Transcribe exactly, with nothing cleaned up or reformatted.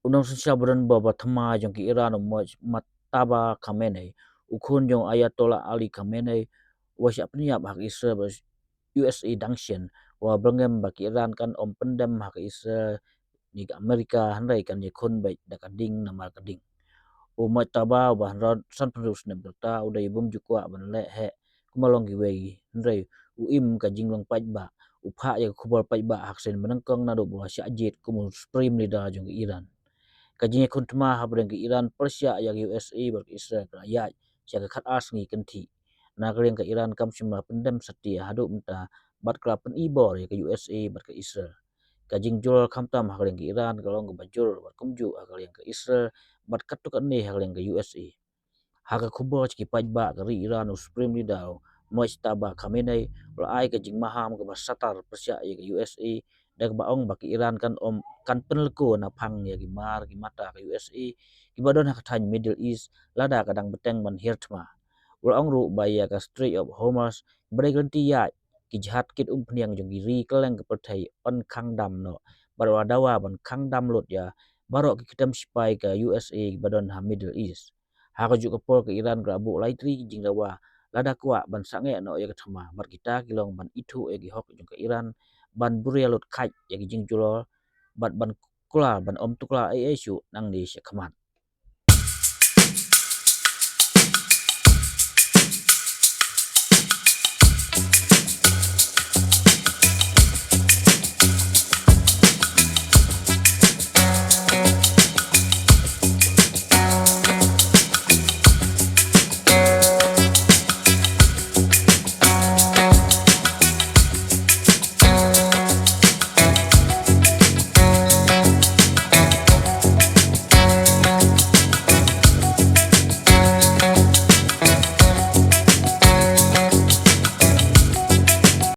U nongsynshar ba don bor ba thma jong ka Iran, u Mojtaba Khamenei, u khun jong u Ayatollah Ali Khamenei, uba shah pynïap ha ka Israel bad U S A dang shen, u la byrngem ba ka Iran kan ym pyndem ha ka Israel ne ka Amerika, hynrei kan ïakhun beit da ka ding namar ka ding. U Mojtaba, uba hynriew sanphew snem ka rta, u dei u bym ju kwah ban leh heh kumba long kiwei, hynrei u im ka jinglong paidbah, u phah ïa ka khubor paidbah ha ka sien ba nyngkong naduh ba u la shah jied kum u Supreme Leader jong ka Iran. Ka jingïakhun thma hapdeng ka Iran pyrshah ïa ka U S A bad ka Israel ka la ïaid sha ka khatar sngi kynthih. Na ka liang ka Iran kam shym la pyndem satia haduh mynta bad ka la pyni bor ïa ka U S A bad ka Israel. Ka jingjulor khamtam ha ka liang ka Iran ka long kaba jur bad kumjuh ha ka liang ka Israel bad katto katne ha ka liang ka U S A. Ha ka khubor sha ki paidbah ka ri Iran, u Supreme Leader u Mojtaba Khamenei u la ai ka jingmaham kaba satar pyrshah ïa ka U S A, da kaba ong ba ka Iran kan ym, kan pynlyngkhuh naphang ïa ki mar ki mata ka U S A kiba don ha ka thaiñ Middle East lada ka dang bteng ban hiar thma. U la ong ruh ba ïa ka Strait of Hormuz ba dei ka lynti ïaid ki jahaj kit umphniang jong ki ri kylleng ka pyrthei yn khang dam noh, bad u la dawa ban khang dam lut ïa baroh ki kyntem sipai ka U S A kiba don ha Middle East. Ha kajuh ka por ka Iran ka la buh lai tylli ki jingdawa lada kwah ban sangeh noh ïa ka thma, bad kita ki long ban ithuh ïa ki hok jong ka Iran ban buh lut khaid ïa ki jingjulor bad ban kular ban ym tuklar ei ei shuh nangne shakhmat.